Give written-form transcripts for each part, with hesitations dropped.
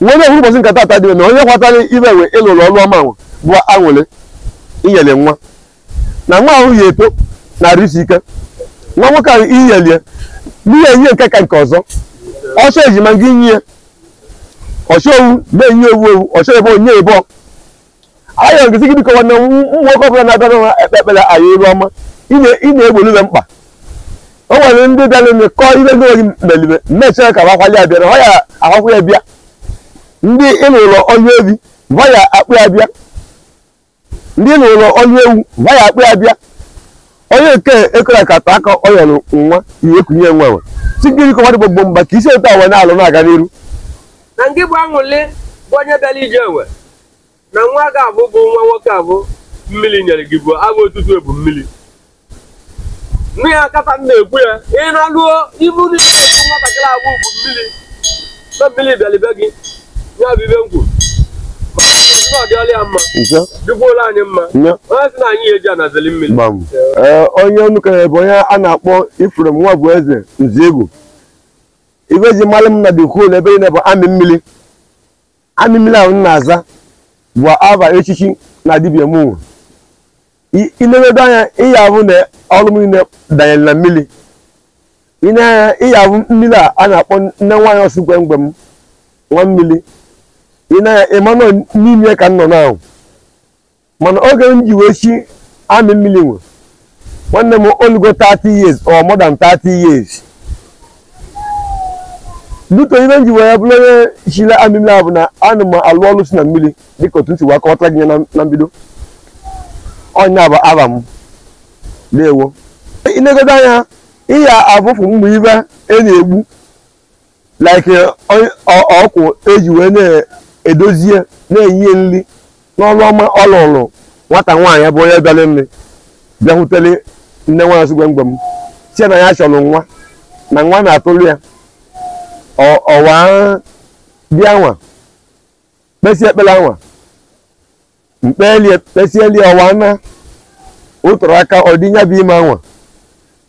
Onye hụrụ ụbọchị nke tata dị na onye kwatara ibe wee ịlụrụ ọrụ ọma nwa bụ aṅụrị inyere nwa na nwa ahụ ya eto na-arụ isi ike nwa nwoke ahụ inyelie n'ihe enye nke ka nke ọzọ ọsọ ejima gị nye ọsọ owu na-enye ewu ewu ọsọ ebe onye ebe ayọ nkịtị gị biko nwanne nwoke ọbụla na-abịa n'ụwa ekpe ekpere ayọ iru ọma ị na-egbolu mkpa o nwere ndị bịara eme kọọ ibe gị oyi melibe mmechere ka akwali ya bịara ọ ya akwakwu ya bịa ndị ịlụlọ ọlụ ebi va ya akpụ ya bịa ndị ịlụlọ ọlụ ewu va ya akpụ ya bịa onye nke ekere ka ata aka ọ yọrọ nwa iwe kunye nwa nwe si gịnị ka mmadụ gbogbo mba ka isi otu awa na-alụ na-aga n'iru na nke bụ aṅụlị bụ onye bịara ije ewe na nwa ga-abụ bụ nwa nwoke abụ mmiri nyere gị bụ abụ otutu ebu mmiri nne ya kata m na-ekwu ya ị na-alụọ ibu niile otu nwatakịrị abụ bụ mmiri na mmiri bịara be gị ya bụ ibe nkwu ma ọ dịọla ya mma dịkwuola anyị mma onye sị na anyị eji anazeli mmiri. Onye onukere bụ onye a na-akpọ Ifrem nwa bụ eze Nziegwu. Ibe ji mmalị m na dị ukwuu ebe niile bụ amị mmiri. Amị mmiri ahụ m na-aza bụ aba echichi na dibịa m nwe. Ilewedo anya ịya ahụ na ọrụ m niile danyere na mmiri. Ị ịya ahụ mmiri a na-akpọ nne nwaanyị ọsụgwe mgbe m nwa mmiri. Ị na-anya ịmanụ n'ime ka m nọ n'ahụ. Mana oge m ji wee chi amị mmiri nwe nwanne m olugo 30 years or more than 30 years. Duto ibe m ji wee bụrụ onye chile amị mmiri ahụ bụ na ana m alụ ọrụ si na mmiri dịka otu nsi wee kọwatara gị na mbido. Ọnya bụ aba m na-ewo inegodo anya ịya abụfụ mgbe ibe e na-egbu like ọkwụ eji wee na-edozie na-enye nri n'ọrụ ọma ọlụlụ nwata nwaanyị bụ onye bịara nne bịakwutere nne nwaanyị sị gwemgbe m sie na ya chọrọ nwa na nwa na-atụrụ ya ọwa bịa nwa kpesie ekpere nwa mkpelie kpesielie ọwa na ụtụrụ aka ọdịnya bụ ime anwa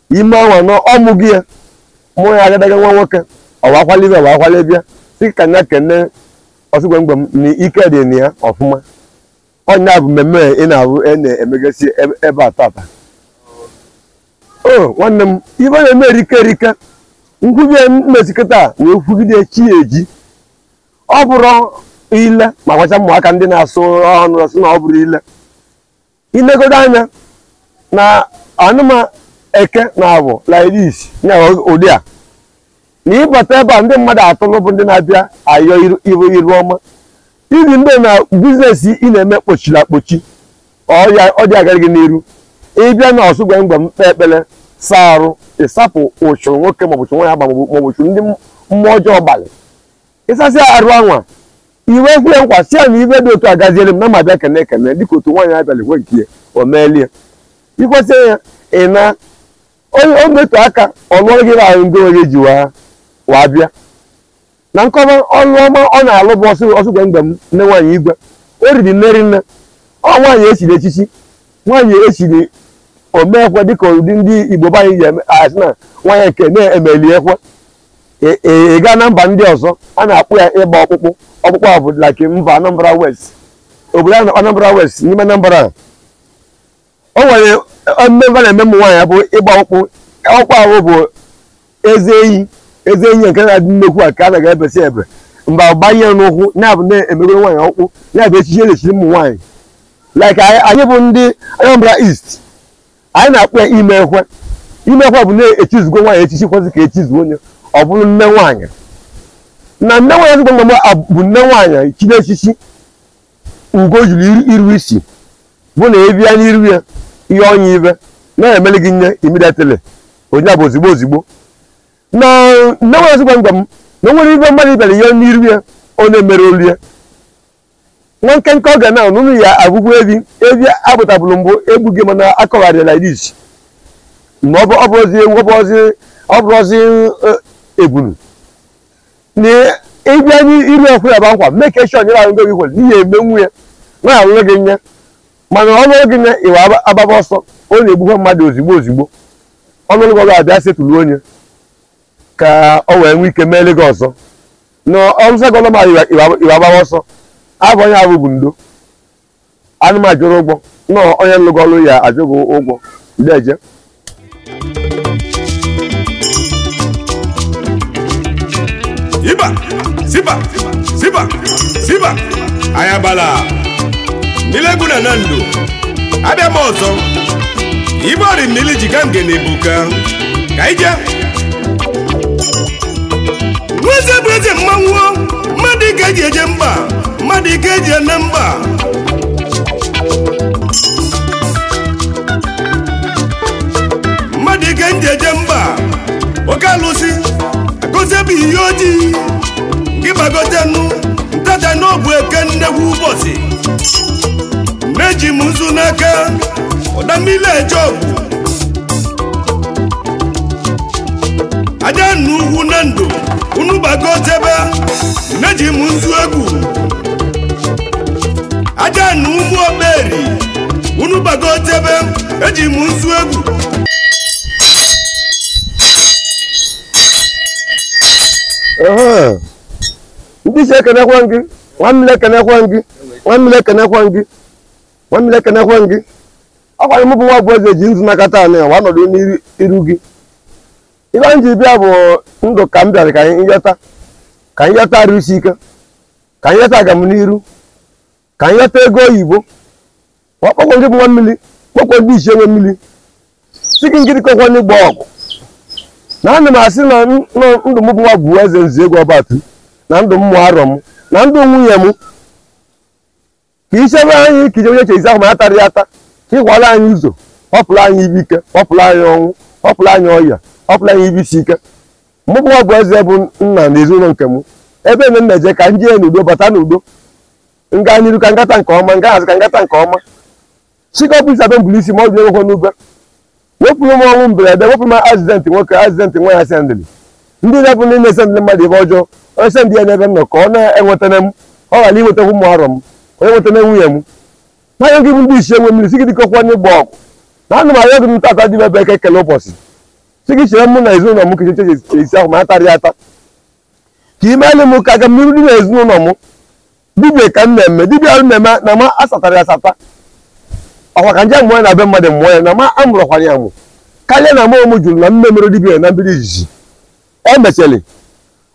ime anwa na ọmụ gị ya mụ ya agadaga nwa nwoke ọwa akwalibe ọwa akwali bịa sị ka nya kene ọsịgwemgbe m na ike dị na ya ọfụma. Ọnya bụ mmemme ị na-abụ e na-emegasị ebe a tata. O nwanne m ibe na-eme erike erike nkwubie mmesikịta wee kwugide chi eji ọ bụrụ ile ma gwacha ụmụaka ndị na-asụ ọnụ asụ na ọ bụrụ ile ilegodo anya na anụma eke na abụ like this nya ụdị a na ịbata ebe a ndị mmadụ atụlụ bụ ndị na-abịa ayọ iru iru ọma ibi mgbe na biznes ị na-eme kpochiri akpochi ọ dị agara gị n'iru ịbịa na ọsụgwa mgbe m kpee ekpere saa arụ ịsapụ ụchụ nwoke maọbụ ụchụ nwaanyị maọbụ ụchụ ndị mmụọ ọjọọ gbalị ịsasị arụ anwa iwe kwue nkwa si ya na ibe dị otu agaziere m na ma bịa kene ekene dịka otu nwaanyị abịala kwe nke ya o meelie ikwesị ya ị na o metụ aka ọ lụọrọ gị ahụ ndị onwe ji waa bịa na nkọwa ọrụ ọma ọ na-alụ bụ ọsụgwe mgbe m nne nwaanyị igwe o riri nne rinne ọ nwaanyị echiri echichi nwaanyị echiri omeekwe dịka ụdị ndị Igbo be anyị ji asị na nwaanyị nke na-emeli ekwe ị gaa na mba ndị ọzọ a na-akpụ ya ịgba ọkpụkpụ ọkpụkpụ a bụ like mba Anambra West obodo a na Anambra West n'ime Anambra o nwere mmemme na-eme ụmụ nwaanyị bụ ịgba ọkpụkpụ ọkpụkpụ ahụ bụ eze enyi eze enyi nke na-adị nnekwu a ka a naghị ebesi ebe mba gbanye n'ụkwụ na-abụ na-emegoro nwaanyị ọkpụ na-abụ echichi elechiri ụmụ nwaanyị like anyị bụ ndị Anambra East anyị na-akpụ ya ime ekwe ime ekwe bụ na-echizugo nwaanyị echichi kwesị ka echizuo onye ọ bụrụ nne nwaanyị na nne nwaanyị ezigbo mgbe bụ nne nwaanyị chiri echichi ugo juru iru isi bụ na ebia n'iru ya ihe ọnya ibe na-emeli gị nne immediately onye bụ ozigbo ozigbo na nne nwaanyị ezigbo mgbe m na o nwere ibe mmadụ ibere ihe n'iru ya ọ na-emere olu ya nwa nkenke oge na n'ụlọ ya agwụgwọ ebi ebi apụtabụrụ mbụ egbu gị mana akọgharị like this ma ọ bụrụzi ewu ọ bụrụzi ebunu na ịbịa n'iru ekwe ya bụ nkwa mee ka eshọn nyere ahụ gị kwere n'ihi emenwu ya na-alụ gị nye mana ọnụ gị nye iwe agbaba ọsọ ọ na-egbukwa mmadụ ozigbo ozigbo ọnụ gị ọbịa abịa setụlụ onye ka ọ wee nwee ike meele gị ọzọ. Na ọrụsagọlọ ma iwe agbawa ọsọ abụ onye abụ bụ ndo anụ m ajụrụ ụgwọ nọ onye lụgọlụ ya ajụghị ụgwọ ndeje. Iba, ziba, ziba, ziba, ayabala. Nilegwu na nando, abịa m ọzọ. Ibe mmiri ji ka nge na-ebuka. Ka ije. Nweze bụ eze mmanwụ, mmadụ ike eji eje mba, mmadụ ike eji ene mba. Mmadụ ike nji eje mba, oke alụsị. Gote bụ ihe ojii gị gbagotenu ntata n'obu eke nnekwu ụbọchị meji m nzu n'aka ụda mmiri eje ọgwụ aja na ugwu na ndụ unu gbagotebe meji m nzu egwu aja na ụmụ okperi unu gbagotebe eji m nzu egwu. Ndị isi ekenekwa gị, nwa mmiri ekenekwa gị, nwa mmiri ekenekwa gị, nwa mmiri ekenekwa gị. Ọkwanye mụ bụ nwa bụ eze ji nzu n'aka taa na ya nọdụ n'iru gị. Ibe anyị ji bịa bụ ndụ ka m bịara ka anyị nyọta, ka anyị nyọta arụ isi ike, ka anyị nyọta agam n'iru, ka anyị nyọta ego oyibo. Ọkpọkọ gị bụ nwa mmiri, kpọkọ ndị isi enwe mmiri. Si gị nkiri kọkwa n'ịgba ọgụ. Na ana m asị na ndụ m bụ nwa bụ eze nzu ego ọbatu na ndụ mmụọ arọ m na ndụ nwunye m ka ichebe anyị ka ije eche isi ahụ ma atarị ata ka ịkwala anyị ụzọ họpụrụ anyị ibe ike họpụrụ anyị ọnwụ họpụrụ anyị ọya họpụrụ anyị ibe isi ike. Mụ bụ nwa bụ eze bụ nna na ezinụlọ nke m ebe eme mmeje ka nje n'udo bata n'udo nga n'iru ka ngata nke ọma nga hazi ka ngata nke ọma chikọpụ isabe mbuli isi ma ọ dị enwekwa n'ube wepụrụ m ọnwụ mberede wepụrụ m azidentị nwoke azidentị nwa ya sendịrị ndị na-abụ ndị na-esendịrị mmadụ ebe ọjọọ onye sendị ya n'ebe m nọ ka ọ na-enwetana m ọ ghara inwetakwu ụmụ arọ m onye nwetana nwunye m n'anya gị bụ ndị isi enwe mmiri si gị dịkọkwa n'ịgba ọgụ na ana m arịọ gị ntata dị ebe eke ekele ụbọchị si gị chere mụ na ezinụlọ m ka echeche esi ahụ ma atarị ata ka ime elu m ka aga mmiri dị na ezinụlọ m dibịa ka m na-eme dibịa ahụ na-eme na ma asatara asata ọkwa ka nje mụọ ya na be mmadụ mụọ ya na ma amụrọkwara ya mụ karịa na mụ ụmụ jụrụ na mme mere dibịa na mbido izizi emechara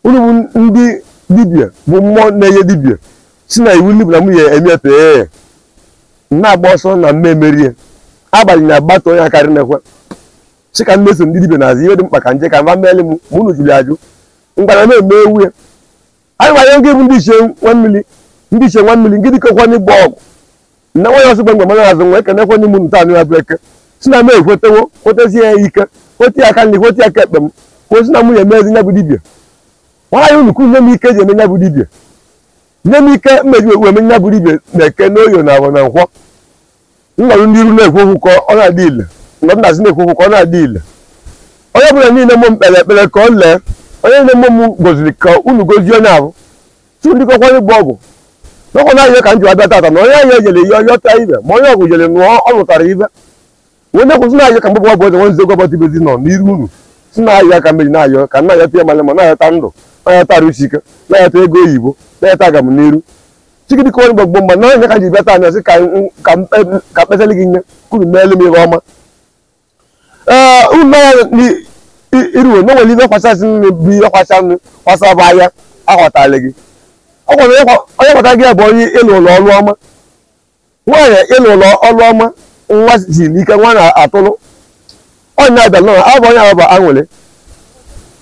unu bụ ndị dibịa bụ mmụọ na-enye dibịa si na iwu ndị na nwunye emepee na-agba ọsọ na mme emerie abalị na-agbata onye akarị na-ekwe si ka mmeso ndị dibịa na-azụ ihe dị mkpa ka nje ka mba mmeli m ma unu jụrụ ajụ mgbana na-eme ewu ya anyị nwanye ndị bụ ndị ichie nwa mmiri ndị ichie nwa mmiri ndị dịkọkwa n'ịgba ọgụ na nwa ya ọsọ mgbe mana azụ nwa ekene kwenye m nta anụ ya bụ eke si na m ekwetewo kwetezie ya ike kwete ya aka nri kwete ya aka ekpe m kwụsị na nwunye mezi nya bụ dibịa nwaanyị unu kwu nye m ike eji eme nya bụ dibịa nye m ike mmeji okwu eme nya bụ dibịa na eke n'oyo na abụ na nkwọ nnọrọ ndị iru na-ekwu okwu ka ọ na-adị ile mgbe m na-asị na-ekwu okwu ka ọ na-adị ile onye ọbụla niile mụ m kpere ekpere ka ọ lee onye niile mụ m goziri ka unu gozie onye ahụ tu ndị kọkwa ịgba ọgwụ n'ọkwa na ahịa ka m ji abịa tata na onye ahịa ejere ihe ọyọta ibe ma onye ọgwụ jere nụọ ọ lụtara ibe onye kwụsị na ahịa ka mgbagba bụ eze nwanze gọbọt ibezi nọ n'iru unu si na ahịa ka mmeri na-ayọ ka nna ayọta ya mara ma na-ayọta ndụ na-ayọta arụ isi ike na-ayọta ego oyibo na-ayọta agam n'iru chikidikọ onye gbagbo mgba na onye ka ji bịa taa sị ka mkpesịrị gị nye kwuru meelu m ihe ọma ee unu iruo na nwere ibe kwachasị nri bụ ihe kwacha nri kwasa bụ ahịa aghọtara gị onye kwata gị bụ onye ịlụ ụlọ ọrụ ọma nwaanyị ịlụ ụlọ ọrụ ọma nwa si n'ike nwa na-atụrụ onye abịa nọ abụ onye ahụ bụ aṅụrị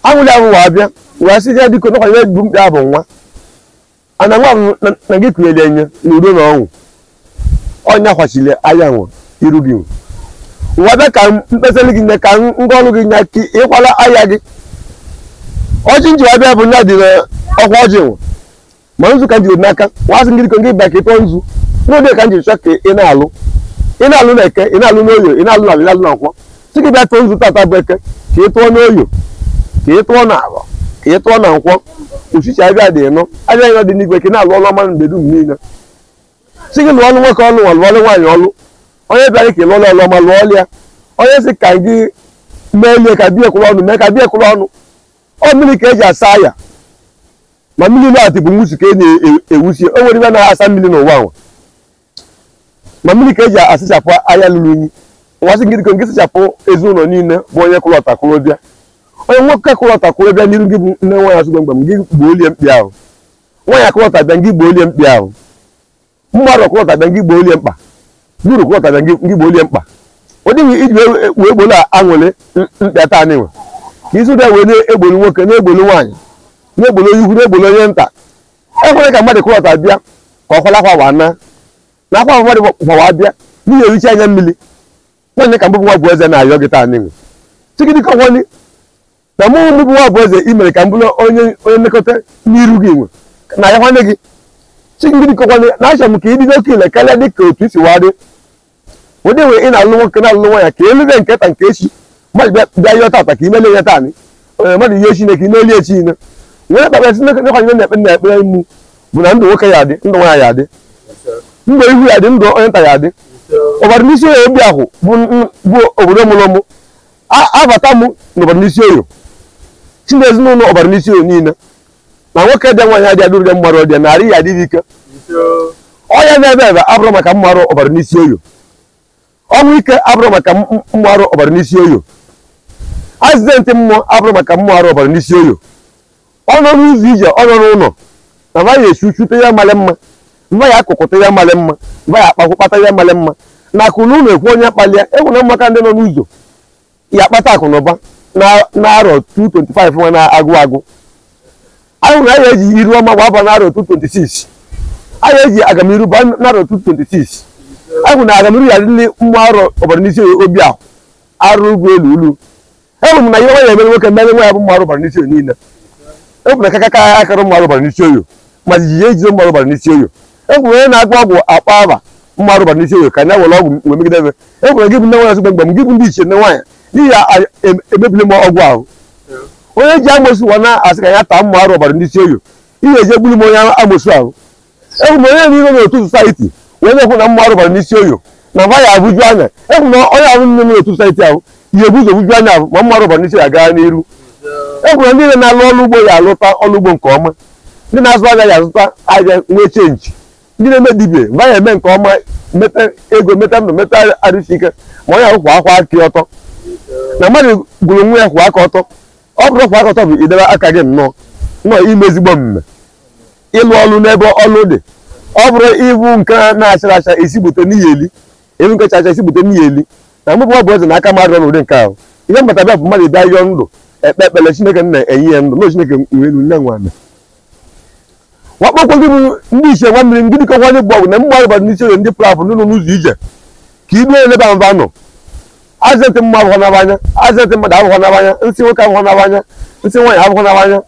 aṅụrị ahụ wa abịa wee sị ya dịka nọkwa ihe bụ mkpa abụ nwa ana nwa bụ na gị kụnyere enye n'udo na ọnwụ onye kwachiri anya nwa iru gị nwa bịa ka mkpesịrị gị nye ka ngwa ọrụ gị nye ka ịkwala ahịa gị ọjị nji abịa bụ nya dị n'ọkwa ọjị nwa ma nzu ka m jiri n'aka wasị ngị dịka ngị bịa ka ịtọ nzu n'oge ka m jiri chọọ ka ị na-alụ ị na-alụ na eke ị na-alụ n'oyo ị na-alụ na ị na-alụ na nkwọ sị gị bịa tụọ nzu tata bụ eke ka ị tụọ n'oyo ka ị tụọ na arọ ka ị tụọ na nkwọ uchichi abịa dị ịnọ abịa ịnọ dị n'igwe ka ị na-alụ ọlụ ọma mgbe dum niile sị gị lụọ ọlụ nwoke ọlụ nwa lụọ ọlụ nwaanyị ọlụ onye bịara ka ị lụọ ọlụ ọma lụọ ọlụ ya onye sị ka gị mee elie ka bie kwụrụ ọnụ mee ka bie kwụrụ ọnụ ọ mmiri ka eji asa ya Ma mmiri na-atị bụ nwusi ka e na-ewusi o nwere ibe na-asa mmiri n'ụwa nwa ma mmiri ka eji asachapụ ahịa lụrụ unyi nwasị gị dịka nke sachapụ ezinụlọ niile bụ onye kụlọta kụrụ bịa onye nwoke kụlọta kụrụ bịa n'iru gị bụ nne nwaanyị asụ gbamgbam gị gbuo olie mkpi ahụ nwaanyị akụlọta bịa gị gbuo olie mkpi ahụ mmadụ kụlọta bịa gị gbuo olie mkpa duru kụlọta bịa gị gbuo olie mkpa ọ dịghị iji wee gbolo aṅụrị mkpịa taa n'iwe ka isi ụda wee na-egbolu nwoke na-egbolu nwaanyị na-egbolu onye ukwu na-egbolu onye nta ekwere ka mmadụ kụlọta bịa ka ọ kwala akwa wa na na akwa mmadụ kwawa bịa n'ihi ericha anya mmiri nwanne ka mbụ nwa bụ eze na-ayọ gị taa n'iwe chikidike ọkwọni na mụ mbụ nwa bụ eze i mere ka m bụrụ onye nlekọta n'iru gị nwe na ya nwanne gị chikidike ọkwọni na achọrọ m ka ị dị n'oke ile karịa dị ka otu isi wadị ụdị nwe ị na-alụ nwoke na-alụ nwaanyị ka elube nke ta nke echi mmadụ bịa yọọ tata ka imele ya taanị onye mmadụ ihe Chineke imeli echi ine nwere kpakpa si nekwanye na-ekpe na ekpere mmu bụ na ndụ nwoke ya adị ndụ nwaanyị ya adị ndụ ihu ya adị ndụ onye nta ya adị ọbara n'isi oyo obi ahụ bụ obodo mụrụ mụ abata m n'ọbara n'isi oyo chi na ezinụlọ ọbara n'isi oyo niile na nwoke dị nwaanyị adị adịrị mmarụ ọdịa narị ya adịghị ike ọya na-ebe ebe abụrụ maka mmarụ ọbara n'isi oyo ọnwụ ike abụrụ maka mmarụ ọbara n'isi oyo azidentị mmụọ abụrụ maka mmarụ ọbara n'isi oyo ọ nọ n'ụzọ ije ọ nọ n'ụlọ na mba ya echu chute ya mara mma mba ya akụkụta ya mara mma mba ya akpakwụ kpata ya mara mma na akụ na ụlọ ekwu onye kpalịa egwu na mmaka ndị nọ n'ụzọ ya akpata akụ na ụba na arọ 225 nwa na-agụ agụ ahụ na ya eji iru ọma gbaba na arọ 226 anyị eji agamiru ba na arọ 226 ahụ na agamiru ya adịrị mmụọ arọ ọbara n'isi obi ahụ arụ ugwu elu ulu ehụrụ m na ihe nwa ya emere nwoke mere nwa ya bụ mmụọ arụ ọbara n'isi oyo niile ehụrụ na kaka akara mmụọ arụ ọbara n'isi oyo ma jijiji ejide mmụọ arụ ọbara n'isi oyo ehụrụ onye na-agụ ọgwụ akpa aba mmụọ arụ ọbara n'isi oyo ka anya were ọgwụ wee megide ebe ehụrụ gị bụ nne nwaanyị sụgbe mgbe m gị bụ ndị ichie nne nwaanyị n'ihi ya emebili m ọgwụ ahụ onye ji amosu wa na-asị ka ya taa mmụọ arụ ọbara n'isi oyo ihe eji egburu m onye amosu ahụ ehụrụ m onye niile n'otu sosaiti wee na-ekwu na mmụọ arụ ọbara n'isi oyo na mba ya abụju anya ehụrụ na onye ahụ nne n'otu sosaiti ahụ ihe ebu ụzọ buju anya ahụ ma mmụọ arụ ọbara n'isi ya gaa n'iru ehụrụ ndị niile na-alụ ọrụ ugbo ya alụta ọrụ ugbo nke ọma ndị na-azụ ahịa ya azụta ahịa nwee chenji ndị na-eme dibia mba ya eme nke ọma meta ego meta ndụ meta arụsi ike ma onye ahụ kwa akwa aka ọtọ na mmadụ gwuru nwa ya kwa aka ọtọ ọ bụrụ kwa aka ọtọ bụ idebe aka gị nnọọ nnọọ ime ezigbo omume ịlụ ọrụ n'ebe ọlụ dị ọ bụrụ ịbụ nke na-achara acha esi gbute n'ihi eli ebu nke chacha esi gbute n'ihi eli na mgbụ bụ eze na aka mmadụ n'ụdị nke ahụ ihe mbata bịa bụ mmadụ bịa yọọ ndụ ekpe ekpere Chineke na-enye ya ndụ na Chineke nwe elu nne nwanne wakpokwo gị bụ ndị ichie nwa mmiri ndị dịka nwanne bụ ọgwụ na mgbe arụbara n'isi oyo ndị pụrụ afụ ndị nọ n'ụzọ ije ka ibu onye n'ebe mba nọ azịntị mma abụghọ n'abanya azịntị mmadụ abụghọ n'abanya nsị nwoke abụghọ n'abanya nsị nwaanyị abụghọ n'abanya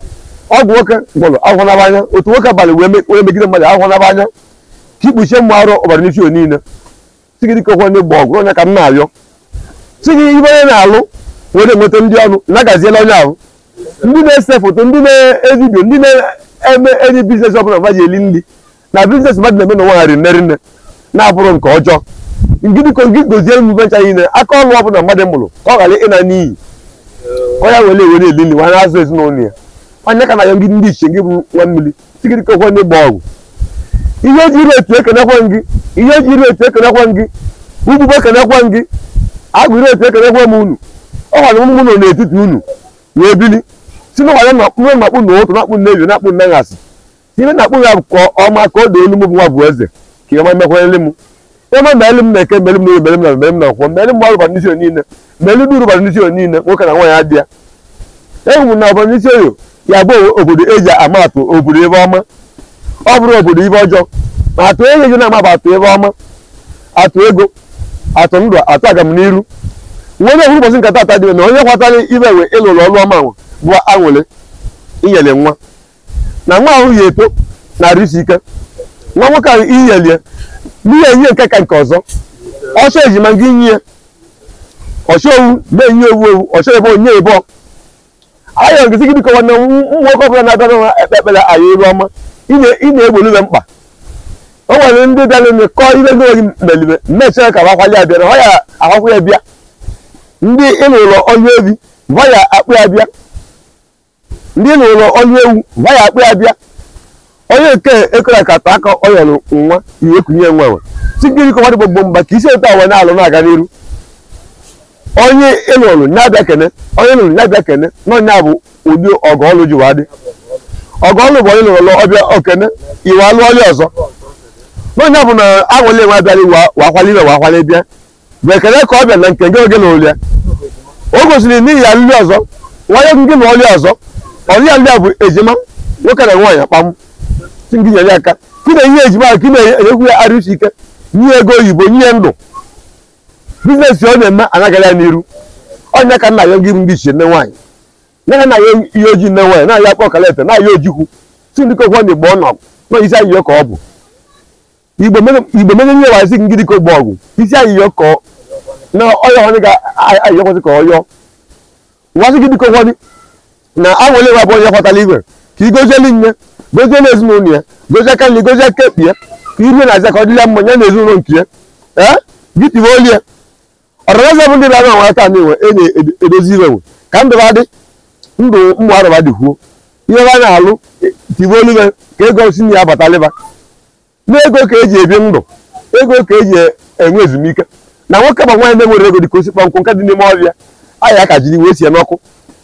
ọgwụ nwoke gwọrọ abụghọ n'abanya otu nwoke abalị wee megide mmadụ abụghọ n'abanya ka ikpuchie mmụ arụ ọbara n'isi oyo niile si gị dịka okwu ndị gba ọgwụ onye ka m na-arịọ si gị ibe onye na-alụ were enweta ndị ọrụ nagaziela onye ahụ ndị na-ese foto ndị na-evidio ndị na-eme enyi biznes ọbụla mmadụ eli nri na biznes mmadụ na-eme n'ụwa ha rinne rinne na-abụrụ nke ọjọọ ngịdịko gị gozie emume ncha niile aka ọrụ ọbụla mmadụ mụrụ ka ọ ghara ịna n'iyi onye were ewere eli nri nwa na-azụ ezinụlọ ya onye ka na-ayọ gị ndị ichie gị bụ nwa mmiri sigidịka okwe ndị gba ọgwụ ihe eji iru etu ekenekwe gị ihe eji iru etu ekenekwe gị ugbugbo ekenekwe gị agụ iru etu ekenekwe m unu ọ gwara m nọ n'etiti unu wee bili si n'ụkwara na makpụ na ụtụ na-akpụ nne ebi na-akpụ nne ngasị si ibe na-akpụ ya bụ ka ọma ka ọ dị olu m bụ nwa bụ eze ka ịma mekwanyere m ịma mere m na-eke mere m na mere m na mere m na nkwọ mere m ọrụ n'isi niile mere ndị uru n'isi niile nwoke na nwaanyị adịya ehụ m na ọbara n'isi oyo ya bụ obodo eji ama atụ obodo ebe ọma ọ bụrụ obodo ibe ọjọọ ma atụ ego eji na-ama bụ atụ ebe ọma atụ ego atụ ndụ atụ agamniru nwa onye hụrụ ụbọchị nke tata dị na onye kwatara ibe we ịlụrụ ọrụ ọma nwa bụ aṅụrị inyere nwa na nwa ahụ ya eto na-arụ isi ike nwa nwoke ahụ inyelie n'ihe enye nke ka nke ọzọ ọsọ ejima gị nye ọchọ owu na-enye owu owu ọchọ ebe onye ebe ayọ nkịtị gị bikọ nwanne nwoke ọbụla na-abịa n'ụwa ekpe ekpere ayọ iru ọma ị na-egbolu mkpa o nwere ndị bịara eme kọọ ibe ndị oyi melibe mmechere ka akwali abịa na ọ ya akwakwa ya bịa ndị ịlụlọ ọlụ ebi va ya akpụ ya bịa ndị ịlụlọ ọlụ ewu va ya akpụ ya bịa Onye nke ekere ka ata aka ọyọrọ nwa iwe kunye nwa nwe si gịnị ka nwadị gbogbo mba ka isi otu awa na-alụ na-aga n'iru onye ịlụrụ na-abịa kene onye lụrụ na-abịa kene n'ọnya bụ ụdị ọgụ ọlụ ji wa dị ọgụ ọlụ bụ onye lụrụ ọbịa okene iwe alụ ọlị ọzọ n'ọnya bụ na anwụle nwe abịala iwe akwala iwe akwala bịa bụ ekene ka ọ bịa na nke gị oge lụrụ ya o gosiri n'ihi ya alụlị ọzọ nwanye gị na ọlị ọzọ ọlị ya ndị a bụ ejima nwoke na nwaanyị akpam si gị nyere aka ka ị na-enye ejima ka ị na-enyekwu ya arụsi ike nye ego oyibo nye ndụ bizinesi ọ na-eme anaghị ya n'iru ọnya ka nna ya gị ndị ichie nne nwaanyị nne na ya ihe ojii nne nwaanyị na-aya akpọ kalete na-aya ojikwu si ndị kokwa na igbo ọnọ na isi ayịyọ ka ọ bụ igbo menye nye wa isi ngị dịka ogbo ọgwụ isi ayịyọ ka na ọya ọnị ga-ayịyọkwasị ka ọyọ wasị gị dịka okwanị na anwụle wa bụ onye kwatara igwe ka ị gozielu nne gozielu ezinụlọ ya gozie aka nri gozie aka ekpe ya ka irie na aza ka ọ dịla mma ya na ezinụlọ nke ya ee gị tiwe olu ya ọrọrọzọ bụ ndị bịara nwa aka na-enwe e na-edozi iwe nwe ka ndụ adị ndụ mmụ arụba dị kwuo ihe a na-alụ tiwe olu ka ego si na ya abatalịba n'ego ka eji ebi ndụ ego ka eji enwe ezumike na nwoke ma nwaanyị na-enwere ego dị ka osi kpọmkwụ nke dị n'ime ọhịa aya ka jiri wee sie n'ọkụ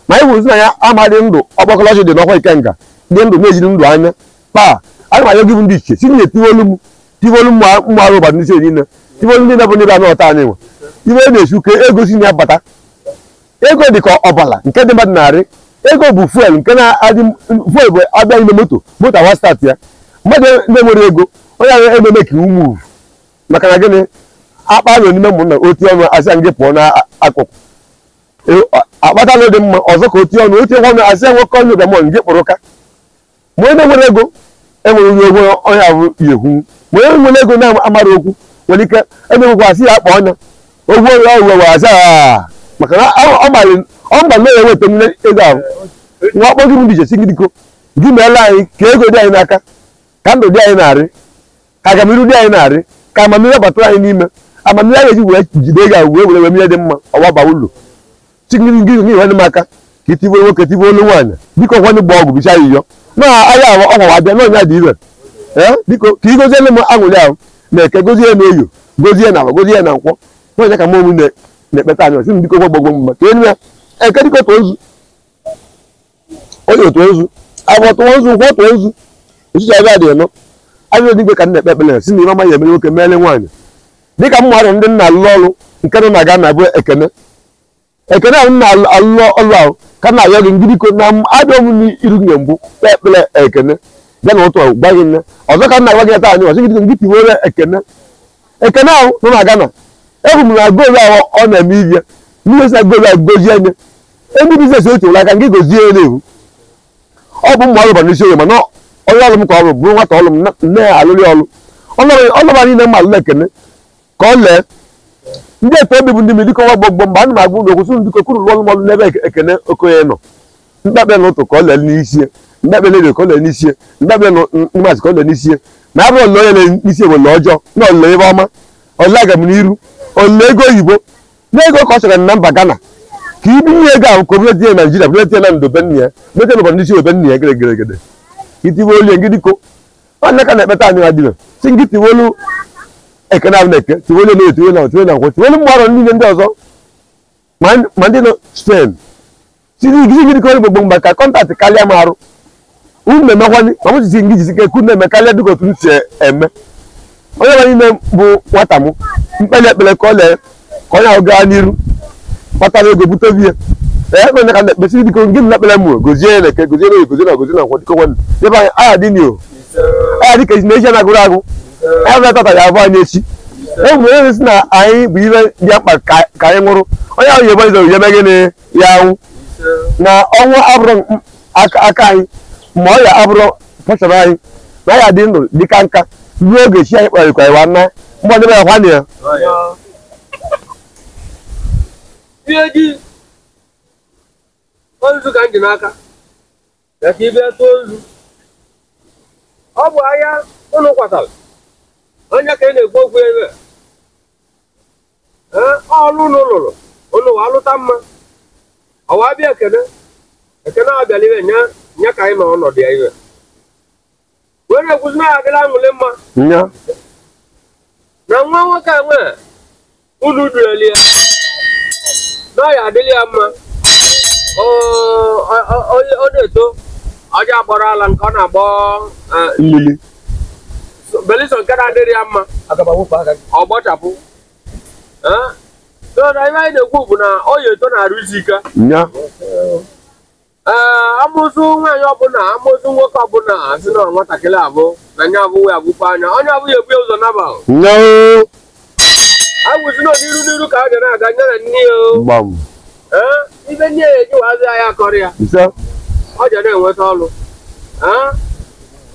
ma anyị hụrụ na ya amadị ndụ ọgbakọlọchị dị n'ọkwa ikenga dị ndụ na-ejiri ndụ anya kpaa ana m ayọ gị bụ ndị ichie si na etiwe olu m tiwe olu mmụ arụ ụbadị n'isi niile tiwe olu ndị na-bụ ndị anụ ọta anyị nwe iwe na-esu ka ego si na ya bata ego dị ka ọbala nke dị mmadụ narị ego bụ fuel nke na-adị fuel bụ abịa n'ime moto moto awa start ya mmadụ na-enwere ego onye ahụ ememe ka iwu maka na gịnị akpa nọ n'ime ụmụnna otu ọnụ asị ya gị pụọ n'akụkụ akpata dị mma ọzọ ka otu ọnụ otu ọnụ asị ya nwoke ọnụ bịa mọ gị kpụrụ ụka ma onye nwere ego enwere onye ogwe onye ahụ ya ekwu ma onye nwere ego na-amara okwu nwere ike emewekwa asị ya akpa ọnya ogwu onye ahụ wee asị ya maka na ọ mba na eweta nne ego ahụ nwa akpọ gị ndị iche si gị diko gị meela anyị ka ego dị anyị n'aka ka ndụ dị anyị na-arị ka agamiru dị anyị na-arị ka amamihe batara anyị n'ime amamihe anyị eji wee jide ego ahụ wee were wee ihe dị mma ọwa ba ụlọ chigịrị gị m aka ka itiwe nwoke tiwe olu nwaanyị biko kwanye gba ọgwụ bichaa yiyo na ahịa ahụ ọgwa abịa na ọnya dị ire ee biko ka ị goziele m aṅụrị ahụ na eke gozie na eyo gozie na agwa gozie na nkwọ na ọnya ka m onwe na-ekpeta anyị ọsị m biko gbogbo mma ka enu ya eke dịka otu ozu onye otu ozu agwọ tụọ ozu nkwọ tụọ ozu osisi abịa dị nọ abịa dị ka m na-ekpe ekpere si na ime amaghị emere nwoke mere nwaanyị dịka mmadụ ndị nna alụ ọrụ nke nọ na Ghana bụ ekene ekene ahụ nna alụ ọrụ ahụ ka na ayọ gị ngịdịko na abịa m n'iru gị mbụ kpee ekpere ekene bịa na ụtụ gwa gị nne ọzọ ka nna gwa gị taa anyị ọzọ gị gị tiwere ekene ekene ahụ nọ na Ghana ehu m na goolu ahụ ọ na-eme ibia n'ihe si na goolu ahụ gozie anya ebe biznes o tiwere aka ngị gozie ya na-ehu ọ bụ mmụ ọrụ n'isi onye mana onye ọrụ m ka ọ bụ bụrụ nwata ọrụ m nne ya alụrị ọrụ ọlụba niile m alụrụ ekene ka ọ lee ndị eto obi bụ ndị mmiri dịka nwa gbọgbọ mgbe ana m agwa ụlọ kwụsị ndịkọ kwuru lụọ ọrụ n'ebe ekene okoye nọ mkpekpe n'ụtụ ka ọ lee n'isi mkpekpe n'ebe ka ọ lee n'isi mkpekpe n'ụmasị ka ọ lee n'isi ma ya bụrụ ole onye lee n'isi bụ ole ọjọọ na ole ebe ọma ole aga m n'iru ole ego oyibo na ego ka ọ chọrọ na mba Ghana ka ibinye ego ahụ ka obere tinye Naijiria bụrụ tinye na ndo be nna ya bụrụ n'obodo ndị si obe nna ya geregeregede itiwe olu ngị dịko onye ka na-ekpeta anyị adịbe si ngị tiwe olu ekene ahụ na-eke tiwe olu na etiwe na tiwe na nkwụ tiwe olu mgbarụ niile ndị ọzọ ma ndị nọ Spain si gị gị dịka olu gbogbo mgba ka kọntaktị karịa m arụ unu na-emekwanye ma m sisi ngị jisi ike na-eme karịa dịka otu m si eme onye nwe niile bụ nwata m mkpeli ekpere ka ọ lee ka onye ahụ gaa n'iru kpatara ego bute biya ee onye ka na-ekpesịrị dịka ngị na ekpere m gozie ya na-eke gozie na gozie na gozie na nkwụ dịka nwanne ebe anyị aha dị nio aha dị ka esi na echi na-agụrụ agụ anyị bụ tata ya abụ anyị echi e nwere onye sị na anyị bụ ihe dị mkpa ka anyị nwụrụ onye ahụ yebe ịzọ yebe gịnị ya anwụ na ọnwụ abụrụ aka anyị ma ọ ya abụrụ pọchọrọ anyị na ya dị ndụ dịka nka ruo oge chi anyị kparịkwa ịwa nna mgbe ndị ya kwanụ ya ihe ji nzu ka m ji n'aka ya ka ibe tụọ nzu ọ bụ ahịa ụnụ kwatara onye ka ị na-ekwu okwu ebe ee ọlụ ụnụ lụrụ ụnụ wa alụta mma ọwa abịa ekene ekene abịala ibe nya nya ka anyị nọ ọnọdụ ya ibe Wee na-ekwuzi na ya adịla aṅụlị mma. Nya. Na nwa nwoke a nwe unu dueli ya na ya adịla ya mma. Ọ na-eto ọjọọ agbọrọ ala nke ọ na-agbọ mmiri. Belison nke na-adịrị ya mma ọ gbọchapụ. So na ihe anyị na-ekwu bụ na ọ ya eto na-arụ isi ike. Nya. Amụsụ nwaanyị ọbụla amụsụ nwoke ọbụla asị na nwatakịrị abụ na nya abụ wee abụkwa anya onye abụ ya ebu ụzọ naba. Nya. Awụsị na n'iru n'iru ka a ga na-aga nye na nne ya. Gbam. Ibe nne ya eji wazi ahịa akọrọ ya. Ise. Ọ ja na-enweta ọlụ.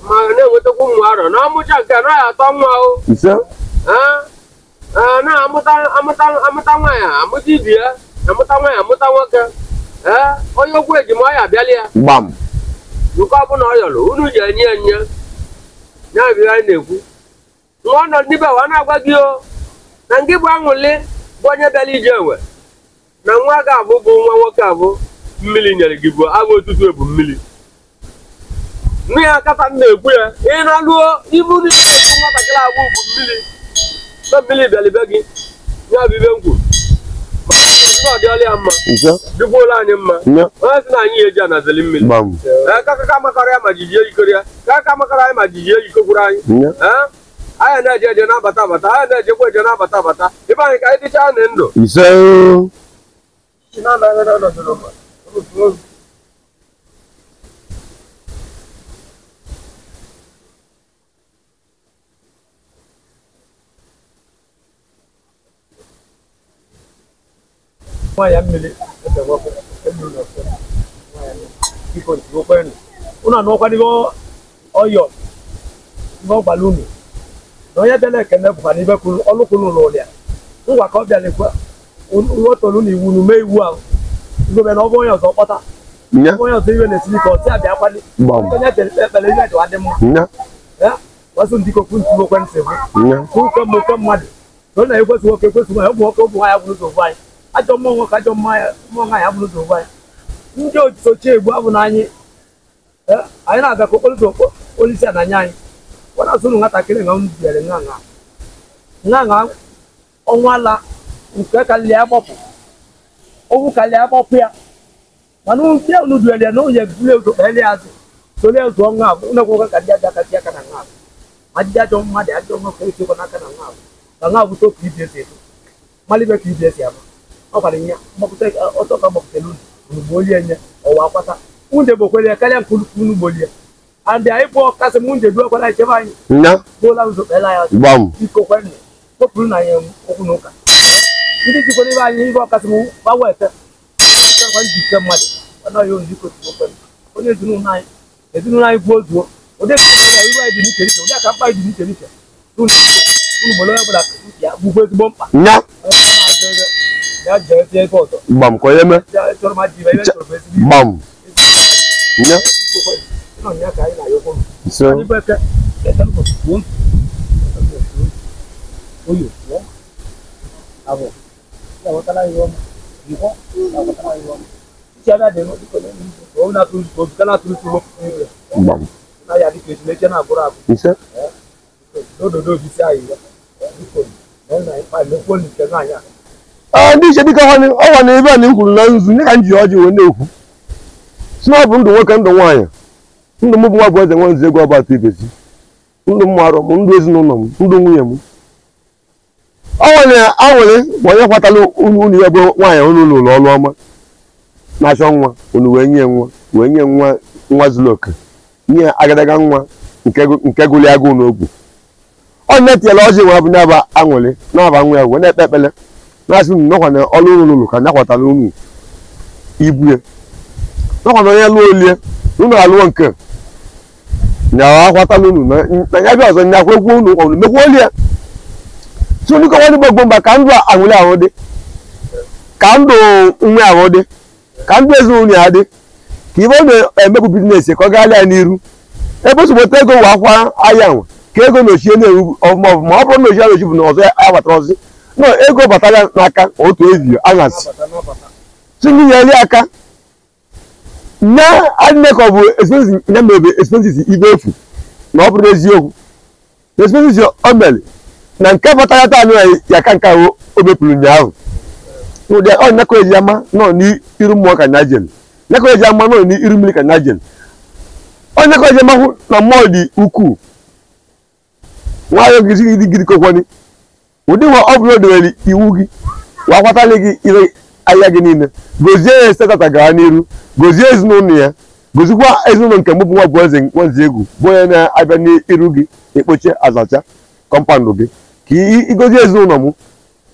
Ma na-enwetakwa ụmụ arọ na amụcha nke a naghị atọ nwa o. Ise. Na amụta nwaanyị amụta ibi ya amụta nwaanyị amụta nwoke. Onye okwu ejima ọ ya abịala ya. Gbam. Nke ọbụla ọ yọrọ unu ji enye ya nye. Ya bụ ihe anyị na-ekwu. Nwa nọ n'ibe wa na-agwa gị o na ngị bụ aṅụlị bụ onye bịara ije ewe na nwa ga-abụ bụ nwa nwoke abụ mmiri nyere gị bụ abụ otutu ebu mmiri. Nne ya kata m na-ekwu ya ị na-alụọ ibu niile na-ekwu nwatakịrị abụ bụ mmiri na mmiri bịara be gị ya bụ ibe m kwuru. Ma ọ dịọla ya mma dịkwuola anyị mma. Onye sị na anyị eji anazeli mmiri. Ka makọrọ ya ma jijie yikọrọ ya ka makọrọ anyị ma jijie yikokwuru anyị. Anyị na-eje eje na-abata abata anyị na-ejekwa eje na-abata abata ebe anyị ka anyị dịchaa na ndụ. Ise. Nwaanyị mmiri unu anụọkwa ọyọ n'ọgbala unu na onye bịara ekene bụkwa na ibe ọlụ kwuru ụlọ ya ngwa ka ọ bịara ekwe ụlọtolu na iwu nu mee iwu ahụ ngobe na ọ bụ onye ọzọ kpọta onye ọzọ iwe na-esiri ka ọ sị abịa kwali onye bịara ekpere ihe dịwa dị mma ya wasụ ndị kokwu ntụ okwe ntị bụ ụkọ mmụkọ mmadụ na ọ na-ekwesị nwoke ekwesị nwaanyị ụmụ nwoke ụmụ nwaanyị abụrụ ụzọ anyị ajọ mmụọ nwoke ajọ mmụọ nwaanyị abụrụ ụzọ anyị ndị osochi egbu abụ na anyị anyị na-abịa ka okporo ụzọ polisi a na-anya anyị ọ na-asụ ụnụ nwatakịrị na m bịara nwa nwa ọnwa ala nke karịrị agbọpụ ọnwụ karịrị agbọpụ ya mana ndị unu duere ya na onye buru ụzọ kpere ya azụ soro ụzọ ọnwa abụ ụnụ ekwekwe ka ndị ajọ aka ji aka na nwa abụ ma ndị ajọ mmadụ ajọ nwoke esikwa n'aka na nwa abụ ka nwa abụ topu ibi esi eto malibe ka ibi esi ama ọ kwara ihe mgbapụta ọtọ ka gbapụtara unu unu gbolie nye ọwa akwata nwunye gbokwere ya karịa nke unu gbolie and anyị bụ ọkasị nwunye duekwara echebe anyị gbuola ụzọ kpere ya azụ biko kwenụ kpopụrụ na anyị okwu na ụka ndị jikwara ibe anyị ibe ọkasị m gbanwete kwa njike mmadụ ọnọghị unu biko kwenụ onye ezinụlọ anyị ezinụlọ anyị gwuo zuo ụdị iwe anyị dị n'iche iche ụdị aka mkpa anyị dị n'iche iche unu gbere onye ọbụla ya bụkwa ezigbo mkpa Gbam ka onye mee. Gbam. Nya. Ise. Gbam. Ise. Ndị iche dịka ọnwa na ebe a na m kwuru na nzu ndị ka m ji ọjị wee na-ekwu si na ọ bụ ndụ nwoke ndụ nwaanyị ndụ m bụ nwa bụ eze nwa nzu ego ọba atụ ibezi ndụ m arụ m ndụ ezinụlọ m ndụ nwunye m ọnwa na anwụrị bụ onye kwatara unu ya bụ nwaanyị unu lụrụ ọrụ ọma na-achọ nwa unu wee nye nwa wee nye nwa nwa zuru oke nye agadaga nwa nke gụli agụụ n'ogbu ọ na-etinyela ọjị wee bụ na-aba anwụrị na-aba nwa ya wee na-ekpe ekpere na-asị unu nọkwa na ọrụ unu lụrụ ka nyakwatara unu ibue nọkwa na onye lụọ olie unu alụọ nke nyawa akwatala unu na ya bịa ọzọ nyakwa egwu unu unu mekwa olie si unu kọwa ndị gbogbo mba ka ndụ anwụrị ahụ dị ka ndụ nwe ahụ dị ka ndụ ezinụlọ ya dị ka ibe ọ na-emepụ bizines ka ọ gaa ya n'iru ebe osogbota ego wee akwa ahịa nwa ka ego na ochie na-ewu ọfụma ọfụma ọ bụrụ na ochie na ochi bụ na ọzọ ya batara ọzọ no ego batara n'aka otu ehihie anyasị si ndị nyere aka nye adịne ka ọ bụ expenses nye mebe expenses ibe efu Na ọ bụrụ eziokwu na expenses o mere na nke batara taa nụ ya ka nke ahụ o mepụrụ ụnyaahụ. N'ụdị ọ nyakọ eji ama nọ n'iru mmụọ ka nya jere, nyakọ eji ama nọ n'iru mmiri ka nya jere, ọ nyakọ eji ama hụ na mmụọ dị ukwuu. Nwayọ gị gidi gidi kokwani ụdị nwa ọ bụla o dewere iwu gị wa kwatala gị ire ahịa gị niile. Gozie ya site tata gaa n'iru, gozie ezinụlọ ya, gozikwa ezinụlọ nke mụ bụ nwa bụ eze nwazi egwu bụ onye na-abịa n'iru gị ekpoche azacha kọmpandụ gị ka igozie ezinụlọ m,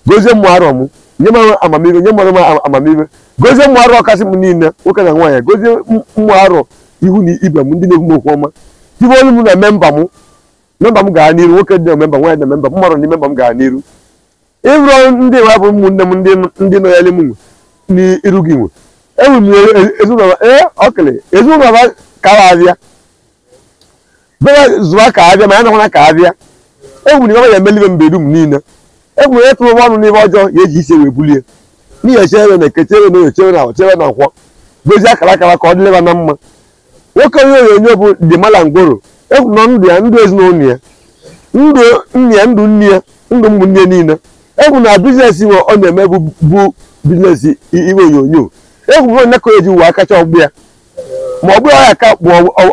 gozie mmụ arọ m, nye m amamihe, nye mmadụ m amamihe, gozie mmụ arọ kasị m niile nwoke na nwaanyị, gozie mmụ arọ ihu na ibe m ndị na-ekwu m okwu ọma, tibe olu m na memba m, memba m gaa n'iru, nwoke dị na memba, nwaanyị na memba, mmadụ na memba m gaa n'iru. Ịbụrụ ndị nwa bụ ụmụnne m ndị nọ ya m nwe n'iru gị nwe enwe m ezinụlọ ọkele ezinụlọ ba ka abịa bere zụwa ka abịa ma ya nakwana ka abịa egwu na ya emelibe mbe dum niile. Egwu ya tụrụ ọnụ n'ihe ọjọọ ya eji isi wee bulie n'ihi echere na eke chere na oyo chere na chere na nkwọ gozie akara akara ka ọ dịleba na mma. Nwoke onye onyonyo bụ Dimala Ngworo egwu na ndụ ya, ndụ ezinụlọ ya, ndụ nne ya, ndụ nne ya, ndụ ụmụnne niile. Egwu na biznes nwe ọ na-eme bụ biznes iwe onyonyo. Egwu bụ onye ka eji uwe akacha ọgbụ ya ma ọ bụrụ ya ka bụ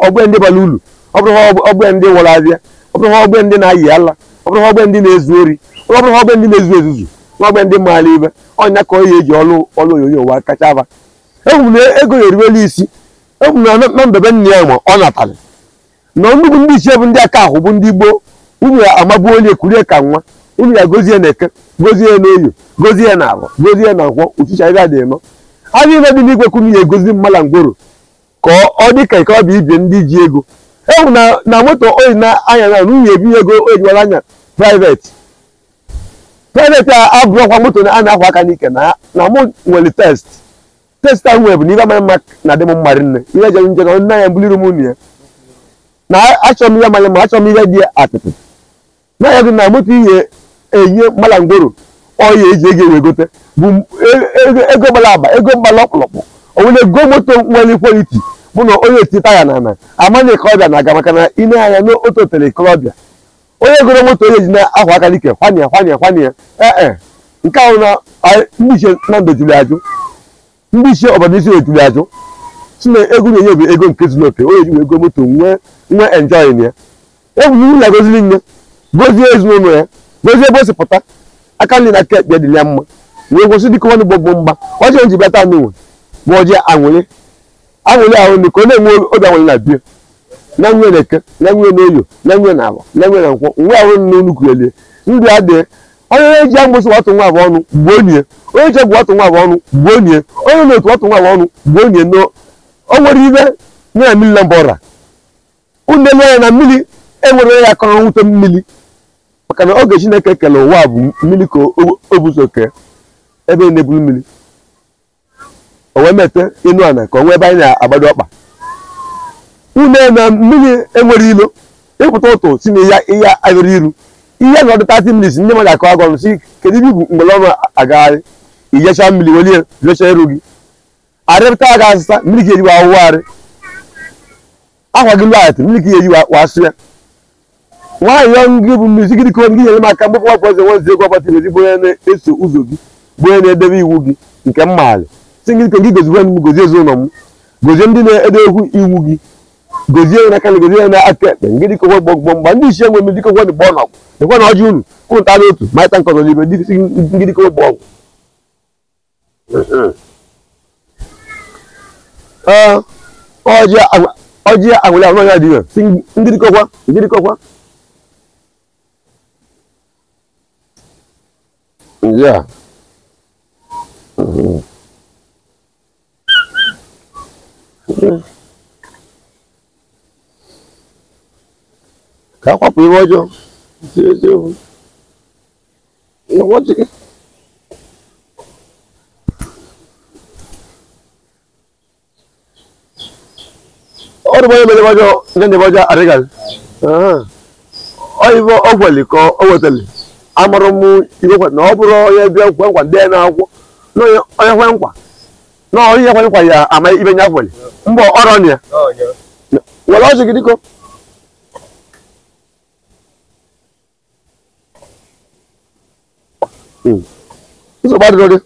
ọgbụ ndị bara uru, ọ bụrụ ọgbụ ndị nwere abịa, ọ bụrụ ọgbụ ndị na-ayị ala, ọ bụrụ ọgbụ ndị na-ezu ori, ọ bụrụ ọgbụ ndị na-ezu ezuzu, ọgbụ ndị maara ibe ọnya ka onye eji ọlụ ọlụ onyonyo ụwa kacha aba. Egwu na ego ya eruwela isi. Egwu na na mbebe nne ya ma ọ natara na nnukwu ndị ichie bụ ndị aka ahụ bụ ndị gboo unu ya amagbu onye kurie ka nwa unu ya gozie na eke, gozie na oyo, gozie na abọ, gozie na nkwọ uchicha ebe a dị eme ha niile dị n'igwe kunu ya egozi Mmala Ngworo ka ọ dị ka ike ọ bụ ibie ndị ji ego. Egwu na moto oyi na anya na nwunye ebinye ego oyi jiwara anya private a abụrụkwa moto a na-akwa aka n'ike na mụ nwere test ahụ nwere bụ na ibe amaghị mma na adị m mma rinne ihe jere nje na nna ya mbuliri m unu ya na achọrọ m ihe amaghị mma, achọrọ m ihe dị atịtị na ya dị na moto ihe enye Mmala Ngworo ọya eji ego ewegote bụ ego gbara agba, ego mgbala ọkpụlọkpụ onwere ego moto nwere kwaliti bụ na onye eti taya na ana amana ikorobịa na-aga maka na ine anya n'otu otere ikorobịa onye goro moto onye ji na-ahụ aka n'ike kwanye kwanye kwanye ee nke ahụ na ndị ichie na ndụ jụrụ ajụ, ndị ichie obodo isi ejuru ajụ si na ego na-enye bụ ego nke zuru oke onye ji ego moto nwee nwee enjoyin ya. Egwu nwunye ya goziri nne, gozie ezinụlọ ya, gozie ebe o si pụta aka nri na aka ekpe dị ya mma wee kwụsị dịka nwanne gbogbo mgba ọjọọ nji bịata n'ụwa bụ ọjọọ anwụrị anwụrị ahụ ndị ka ọ na-enwe obi anwụrị na bie na nwunye na eke na nwunye na oyo na nwunye na abọ na nwunye na nkwọ nwe ahụ na nnukwu elie ndụ adịghị. Onye eji agbụsị watụ nwa abụọ ọnụ gbuo onye, onye ji egwu watụ nwa abụọ ọnụ gbuo onye, onye na-otu watụ nwa abụọ ọnụ gbuo onye. No o nwere ibe nye na mmiri na mba ọra unu elu anya na mmiri enwere ya akọrọ nwute mmiri maka na oge Chineke kele ụwa bụ mmiri ka o buso kee ebe na-eburu mmiri o wee mete enu ana ka o nwee ebe anyị na-agbado ọkpa. Unu na mmiri enwere ilo ịpụta ụtụ si na ihe ayọrọ iru ihe na ọdụ 30 minutes ndị mmadụ akọ agụ ọnụ si kedu ibe igwu mgbere ọnụ agagharị ijecha mmiri welie recha iru gị arịpụta aga asịsa mmiri ka eji wa awụgharị akwa gị lụghachi mmiri ka eji wasụ ya. Nwaanyị gị bụ mmiri gị dịka gị nyere m aka mgbapụ wapụ eze nwazi ego ọgbata ezigbo onye na-eso ụzọ gị bụ onye na-edebe iwu gị nke mmaali si gị gị gozikwe m, gozie ezinụlọ m, gozie ndị na-ede egwu iwu gị, gozie ya n'aka na gozie ya n'aka ekpe ngị dịka ụgwọ gbọgbọ mgba ndị ichie nwe m dịka ụgwọ gbọ n'ọgwụ dịkwa na ọjị unu kwụnta n'otu ma ịta nkọzọ n'ibe ngị dịka ụgbọ ọgwụ. Ee ọjị anwụlị ahụ n'ọnya dị ire si ndị dịkọkwa ndị dịkọkwa. Yeah. Ka akwapụ ihe ọjọọ si eziokwu. Ọrụ bụ onye mere ọjọọ nye ndị ọjọọ arịgaghị. Ọ ibe ọ gweli ka o wetali amụrụ m ibe na ọ bụrụ onye bịa nkwe nkwa ndị na-akwụkwọ na onye kwe nkwa na onye kwe nkwa ya ama ibe nya kweli mbọ ọrọ na ya were ọjị gị dịko. Nsogbu adịrọ gị.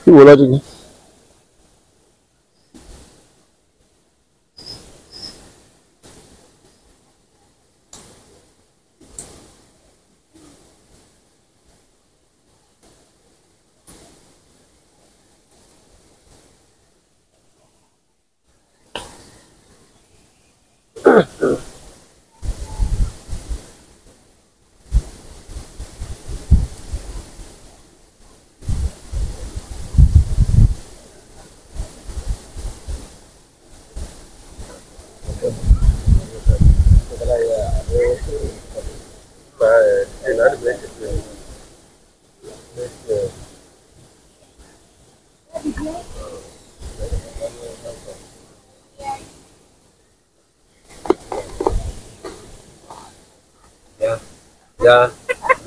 Iwere ọjị gị.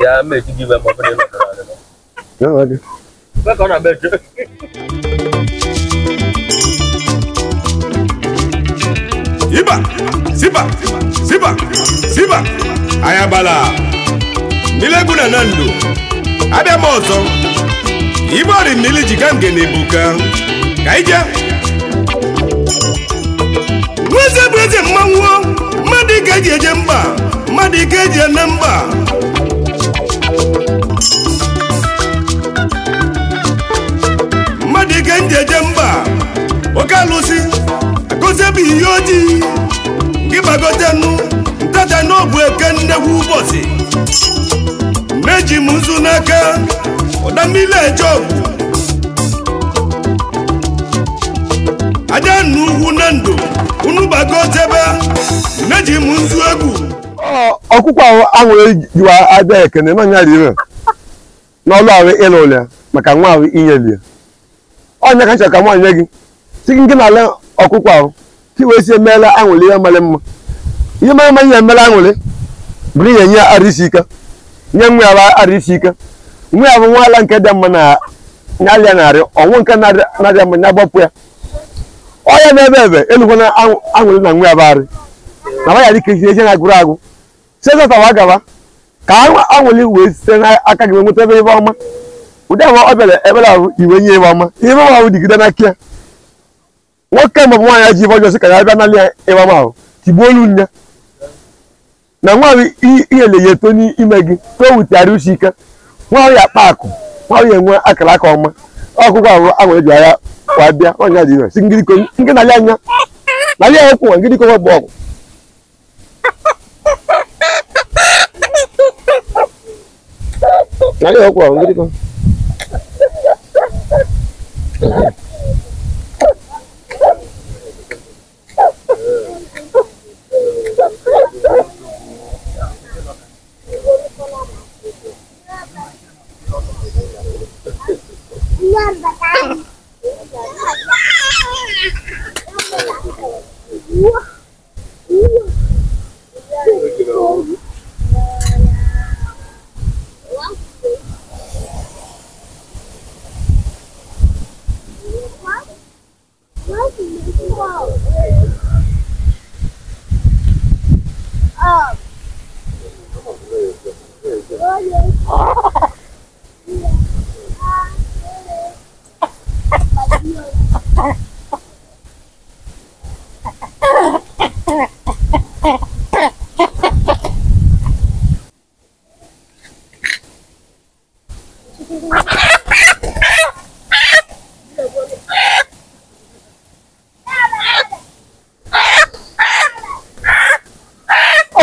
Ya mechi gị ma ọ bụrụ na ị nọ na Iba, ziba, ziba, ziba, ayabala. Milegwu na Nando, abịa m ọzọ. Ibe mmiri ji ka nge na-ebuka. Ka ije. Nweze bụ eze mmanwụ, mmadụ ike eji eje mba, mmadụ ike eji ene mba. Mmadụ ike nji eje mba, oke alụsị. Agozie bụ ihe ojii gị gbagotenu ntata n'obu eke nnekwu ụbọchị meji m nzu n'aka ụda mmiri eje ọgwụ aja n'ugwu na ndụ unu gbagotebe meji m nzu egwu. Ọkụkọ ahụ jiwa abịa ekene n'ọnya rire n'ọlụ ahụ ịlụ ụlọ ya maka nwa ahụ inyeli ya ọnya ka nchọ ka nwaanyị gị si gị na ala ọkụkọ ahụ ka wee si emeela aṅụrị ihe mara mma ihe mara mma ihe emela aṅụrị bụrụ ihe nye arụ isi ike nye nwa ya arụ isi ike nwa ya bụ nwa ala nke dị mma na nyalịa narị ọnwụ nke na-adịa mma nya gbapụ ya ọya na-ebe ebe elukwana aṅụrị na nwa ya bụ arị na ya dịka esi eche na-agụrụ agụ sezatawa gaba ka aṅụrị wee site n'aka gị nweta ebe ebe ọma ụdị ahụ ọ bịara ebere ahụ iwe nye ebe ọma ihe ebe ahụ dịgide n'aka ya nwoke maọbụ nwaanyị ji ibe ọjọọ sị ka ya bịa n'ala ya ịwa ahụ tigbuo olu nne na nwa ahụ ihele ya eto n'ime gị too wutegharị uche ike nwa ahụ ya akpa akụ nwa ahụ ya enwe akara aka ọma ọkụkọ ahụ ahụ eji agha kwa bịa ọnya dị ire si ngiriko nke na-alị anya na-alị ya okwu nwa ngiriko nwa bụ ọgụ na-alị ya okwu ahụ ngiriko.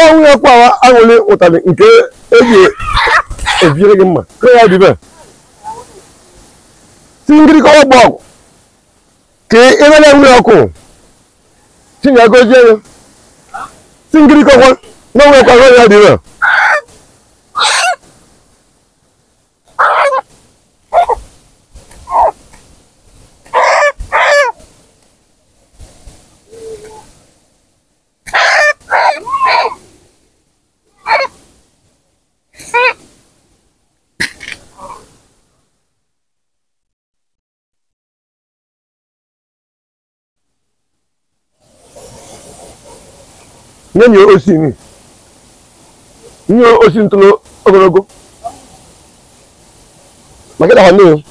Ọnwụ kwa aṅụrị ụtarị nke eji ebiere gị mma ka ya dịbe si ngirikọ ọgbọ ọgwụ ka emere nwunye ọkụ tinye gozie ya si ngirikọ kwa na onwe kwa ya dịbe. Nye nye osi ni. Nye osi ntolo ogologo. Maka da hanu.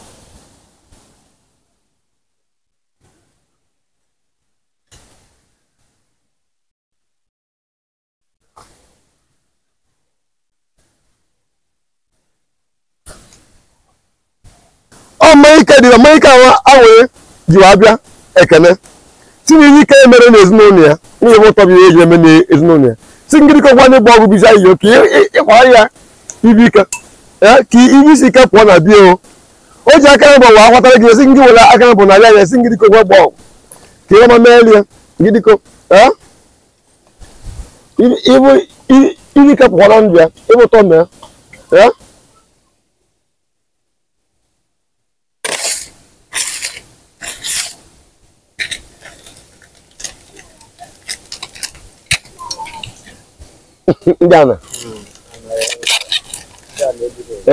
Ọmọ ike dị ọmọ ike awe ji abịa ekene tinye ike mere n'ezinụlọ ya n'ihe ụtọ bụ ihe eji eme n'ezinụlọ ya si ngịrịkọ gwa n'ịgba ọgwụ biza iyo ka ịkwa ya ibi ike ka ibi isi ike pụọ na bie o o ji aka mbọ wa akwatara gị si ngị were aka mbọ na ya ya si ngịrịkọ gwa gba ọgwụ ka ihe ọma meeli ya ngịrịkọ ibi ike pụọ na ndụ ya ịbụ ụtọ mee ya. Ndị ana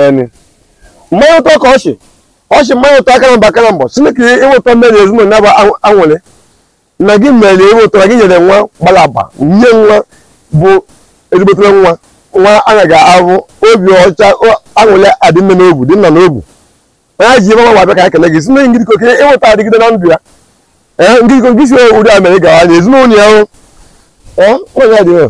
eni mmanya ụtọ ka ọchị ọchị mmanya ụtọ aka na mba aka na mbọ Chineke ịwụtọ mmeri ezinụlọ na anwụrị na gị mere ịwụtọ na gị nyere nwa gbalaba nye nwa bụ ezigbotere nwa nwa anaghị ahụ obi ọcha anwụrị adị nne n'obu dị nna n'obu onye ji mama abịa ka ya kele gị si na ngiriko ka ịwụta adịgide na ndụ ya ee ngiriko gị si ụdị a mere gawa anya ezinụlọ ya hụ ee onye adịghị.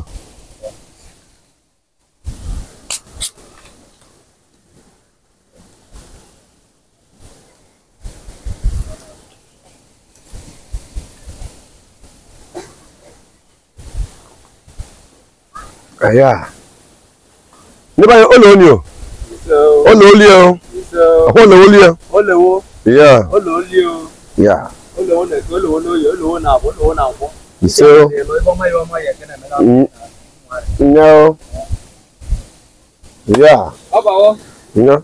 Aya. Nígbà yẹn ó lò ó ní o. Ó lò ó lé o. Ó lò ó lé o. Ó lò ó. Yeah. Ó lò ó lé o. Yeah. Ó lò ó nẹ̀kẹ́, ó lò ó lóye, ó lò ó nà àbọ̀, ó lò ó nà àbọ̀. Ise o. Nya o. Yeah. Ọba wọ. Nya.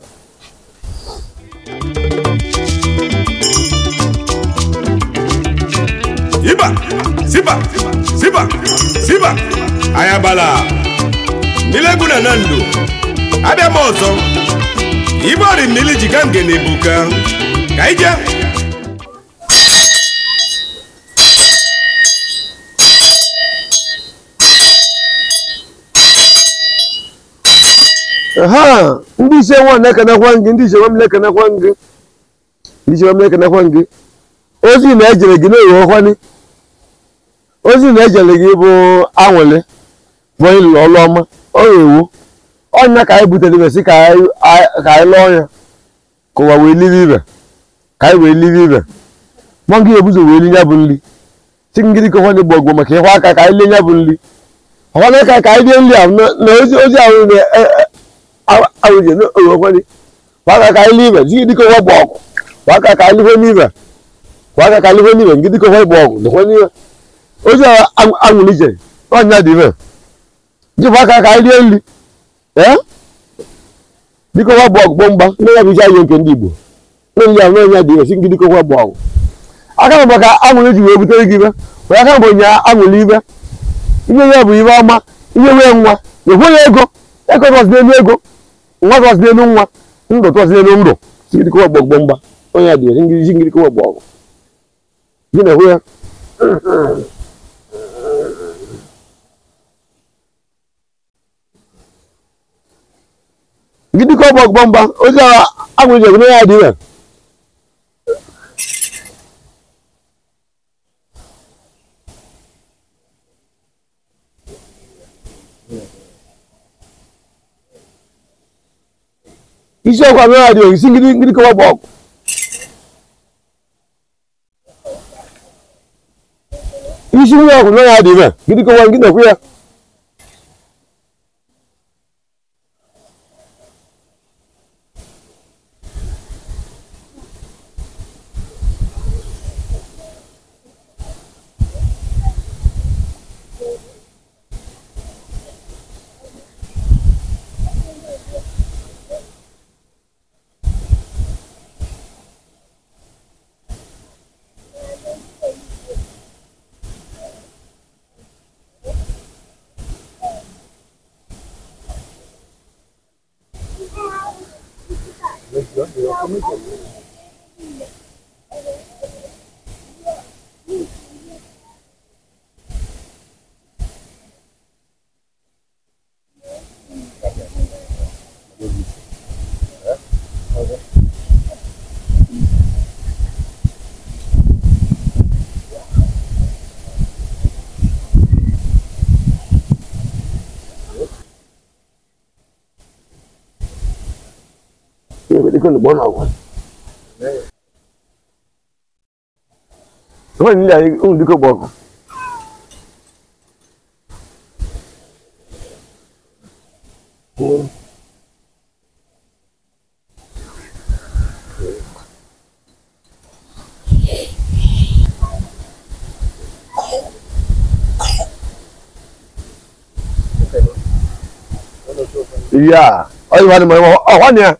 Iba, ziba, ziba, ziba. Ayabala. Nilegwu na Nando. Abịa m ọzọ. Ibe ọrị mmiri ji ka nge na-ebuka. Ka ije. Ha, ndị ise nwa na-ekenekwa gị, ndị ise nwa m na-ekenekwa gị. Ndị ise nwa m na-ekenekwa gị. Ozi na-ejere gị na-ewe ọkwani. Ozi na-ejere gị bụ anwụlị bụ onye lụrụ ọlụ ọma ọ na-ewu ọnya ka anyị butere ibe si ka anyị lụọ ya ka ụwa wee libe ibe ka anyị wee libe ibe mọ gị ebuzo wee li ya bụ nri si ngịrị ka nwanne gbo ọgwụ maka ịhụ aka ka anyị lie ya bụ nri ọkwana aka ka anyị lie nri ahụ na ozi ozi ahụ na-awụje n'owekwani kwa aka ka anyị lie ibe si gị dịka ụwa gba ọgụ kwa aka ka anyị likwe n'ibe kwa aka ka anyị likwe n'ibe ngị dịka ụwa gba ọgụ dịkwa n'ibe ozi anwụrụ ije ọnya dị ibe jikwa aka ka anyị rie nri ee dịka ụwa bụ ọgụ mgba ndị ya bụ isi ahịa nke ndị Igbo ndị ya onye dị esi ngị dịka ụwa bụ ọgụ aka mbụ ka anwụrụ ji wee butere gị ibe wee aka mbụ nye anwụrụ ibe ihe ya bụ ibe ọma ihe wee nwa ekwe ya ego ego tọsị n'elu ego nwa tọsị n'elu nwa ndụ tọsị n'elu ndụ si dịka ụwa bụ ọgụ mgba onye dị esi ngị dịka ụwa bụ ọgụ gị na-ekwe ya. Gidi kọ́ bọ̀ gbọ́nba ó sì àwọn ìjẹ̀kùn ní àdí rẹ̀. Iṣẹ́ ọkọ̀ àmì àdí rẹ̀ sí gidi kọ́ bọ̀. Iṣẹ́ ọkọ̀ náà àdí rẹ̀ gidi kọ́ wọ́n gidi kọ́ yẹ. Biko nụ kpọọ n'ọgwa. Nwaanyị ndị a unu biko kpọọ ọkụ. Yeah, ọ yi wani mọ ọ wani ya.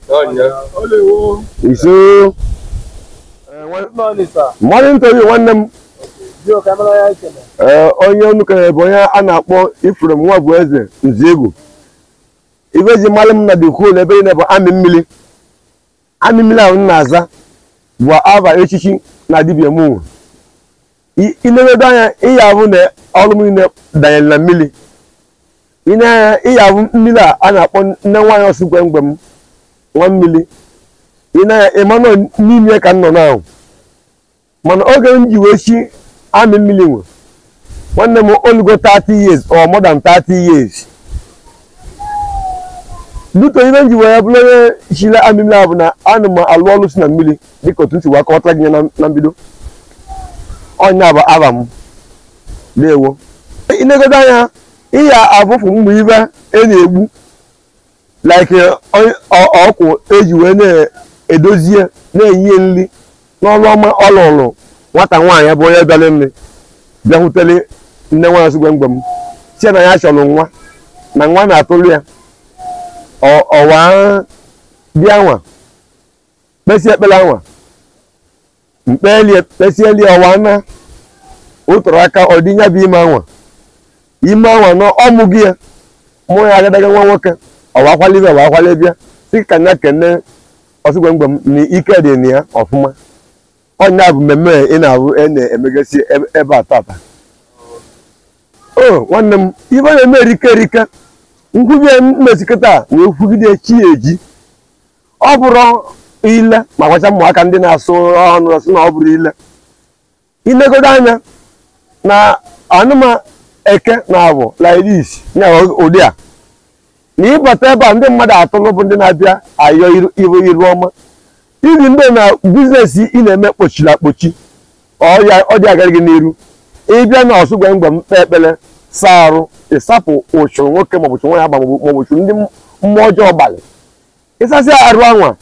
Iso. Morning to you nwanne m. Onye unu kere bụ onye a na-akpọ Ifrem Nwabueze Nziegwu. Ibe ji mmalị m na the whole ebe niile bụ amị mmiri. Amị mmiri ahụ m na-aza bụ aba echichi na dibịa m nwe. Ilewedo anya ịya ahụ na ọrụ m niile danyere na mmiri. Ị na-ahụ mmiri a na-akpọ nne nwaanyị ọsụ gwemgbe m nwa mmiri. Ị na ịmanụ n'ime ka m nọ n'ahụ. Mana oge m ji wee chi amị mmiri nwe nwanne m olugo 30 years or more than 30 years. Duto ibe m ji wee bụrụ onye chile amị mmiri ahụ bụ na ana m alụ ọlụ si na mmiri dịka otu m si wee kọwatara gị na mbido. Ọnya bụ aba m na-ewo. Inegodo anya iya abụfụ mgbe ibe e na-egbu like ọkwụ eji wee na-edozie na-enye nri n'ọrụ ọma ọlụlụ nwata nwaanyị bụ onye bịara nne bịakwutere nne nwaanyị sị gwemgbe m sie na ya chọrọ nwa na nwa na-atụrụ ya ọwa bịa nwa kpesie ekpere anwa mkpelie kpesielie ọwa na ụtụrụ aka ọdịnya bụ ime anwa ime anwa na ọmụ gị ya mụ ya agadaga nwa nwoke ọwa akwalibịa ọwa akwalibịa sị ka nya kene ọsịgwemgbe m na ike dị na ya ọfụma. Ọnya bụ mmemme ị na-abụ e na-emegasị ebe a tata. O nwanne m ibe na-eme erike erike nkwubie mmesi kịta wee kwugide chi eji. Ọ bụrụ ile ma gwacha ụmụaka ndị na-asụ ọnụ sị na ọ bụrụ ile. Ilegodo anya na anụma eke na abụ like this nya ụdị a na ịbata ebe a ndị mmadụ atụlụ bụ ndị na-abịa ayọ iru iru ọma. Ibi ndị na biznes ị na-eme kpochiri akpochi ọ dị agara gị n'iru. Ịbịa na ọsụ gwemgbe m kpee ekpere saa arụ ịsapụ ụchụrụ nwoke maọbụ ụchụrụ nwaanyị agba maọbụ ụchụrụ ndị mmụọ ọjọọ gbalị ịsasị arụ anwa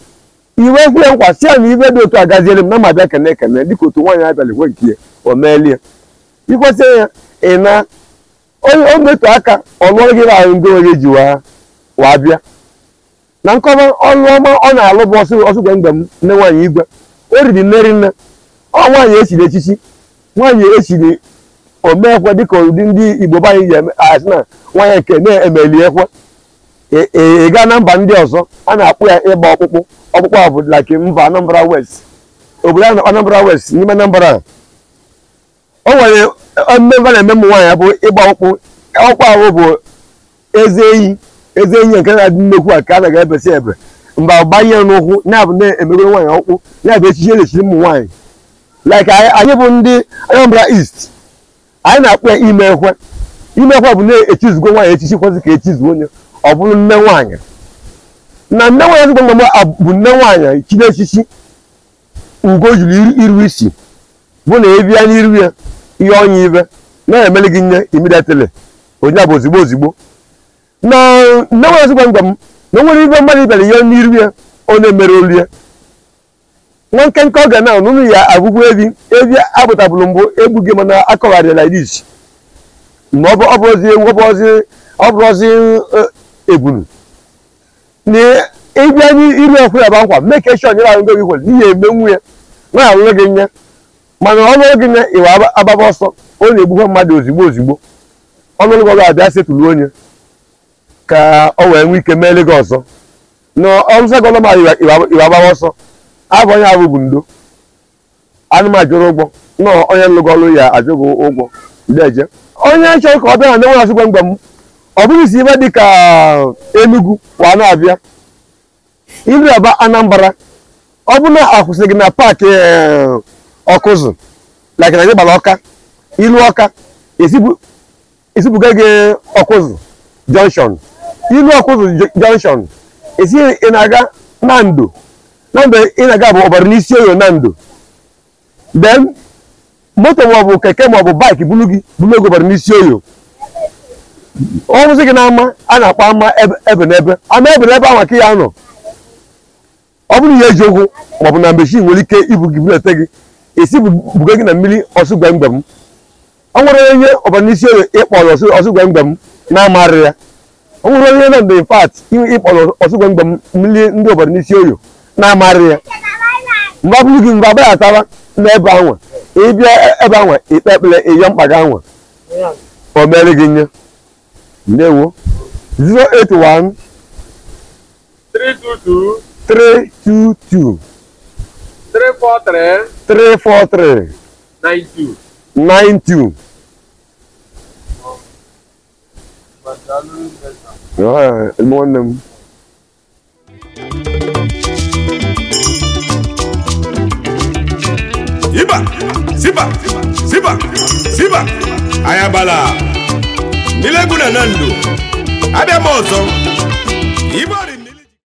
iwe kwue nkwa si ya na ibe dị otu agaziere m na ma bịa kene ekene dịka otu nwaanyị abịala kwe nke ya o meelie ikwesị ya ị na o metụ aka ọ lụọrọ gị ahụ ndị onwe gị ji waa bịa na nkọwa ọlụ ọma ọ na-alụ bụ ọsụ gwemgbe m nne nwaanyị igwe o riri nne rinne ọ nwaanyị echiri echichi nwaanyị echiri omeekwe dịka ụdị ndị Igbo be anyị ji asị na nwaanyị nke na-emeli ekwe. Ị gaa na mba ndị ọzọ a na-akpụ ya ịgba ọkpụkpụ ọkpụkpụ a bụ like mba Anambra West obodo a na Anambra West n'ime Anambra o nwere mmemme na-eme ụmụ nwaanyị bụ ịgba ọkpụkpụ ọkpụkpụ ahụ bụ eze enyi eze enyi nke na-adị nnekwu a ka a naghị ebesi ebe mba gbanye n'ụkwụ na-abụ na-emegoro nwaanyị ọkpụ na-abụ echichi elechiri ụmụ nwaanyị like anyị bụ ndị Anambra East anyị na-akpụ ya ime ekwe ime ekwe bụ na-echizugo nwaanyị echichi kwesị ka echizuo onye ọ bụrụ nne nwaanyị na nne nwaanyị ezigbo mgbe bụ nne nwaanyị chiri echichi ugo juru iru isi bụ na ebia n'iru ya ihe ọnya ibe na-emeli gị nne immediately onye bụ ozigbo ozigbo na nne nwaanyị ezigbo mgbe m na nwere ibe mmadụ ibere ihe n'iru ya ọ na-emere olu ya nwa nkenke oge na n'ụlọ ya agwụgwụ ebi ebi apụtabụrụ mbụ egbu gị mana akọgharịa like this ma ọ bụrụzi ewu ọ bụrụzi ebunu na ịbịa n'iru ọkụ ya bụ nkwa mee ka eshọn nyere ahụ gị kwere n'ihi emenwu ya na alụrụ gị nye mana ọlụrụ gị nye ịwa agbaba ọsọ ọ na-egbukwa mmadụ ozigbo ozigbo ọlụrụ gị abịa setụlụ onye ka ọ wee nwee ike meele gị ọzọ na ọrụsa gị ọlụma ịwa agbaba ọsọ abụ onye abụ bụ ndo anụmajụrụ ụgwọ nọ onye lụgo ọlụ ya ajụghị ụgwọ ndeje onye chọrọ ka ọ bịa na ndị nwere asụgwe mgbe m ọ bụghị si ebe dị ka Enugu wa na-abịa iru aba Anambra ọ bụ na akwụsị gị na paakị Ọkụzụ like na gị gbara Ọka ilu Ọka esibuga gị Ọkụzụ junction ilu Ọkụzụ junction esi ị na-aga na Ndo Na mgbe ị na-aga bụ ọbara n'isi oyo na ndụ. Then moto maọbụ keke maọbụ baik bulu gị bulu ego ọbara n'isi oyo. Ọ bụzi gị n'ama a na-akpọ ama ebe n'ebe ama ebe n'ebe ahụ ka ya nọ. Ọ bụrụ ya eji ụkwụ maọbụ na meshin nwere ike ibu gị bulete gị esi buga gị na mmiri ọsụ gwemgwem. Ọ nwere onye ọbara n'isi oyo ịkpọrọ ọsụ gwemgwem na-amarị ya. Ọ nwere onye na mgbe in fact ịkpọrọ ọsụ gwemgwem mmiri ndị ọbara n'isi oyo na-amarị ya. Mgbe ọ bụrụ gị mgbe agbaghatawa n'ebe anwa ịbịa ebe anwa ikpe ekpere ịyọ mkpa gị anwa o mere gị nye. Ndewo. 081 322 322 343 343 92. 92. Nwanne m. Iba, siba, siba, siba, ayabala. Nileguna nando. Abịa m ọzọ. Iba.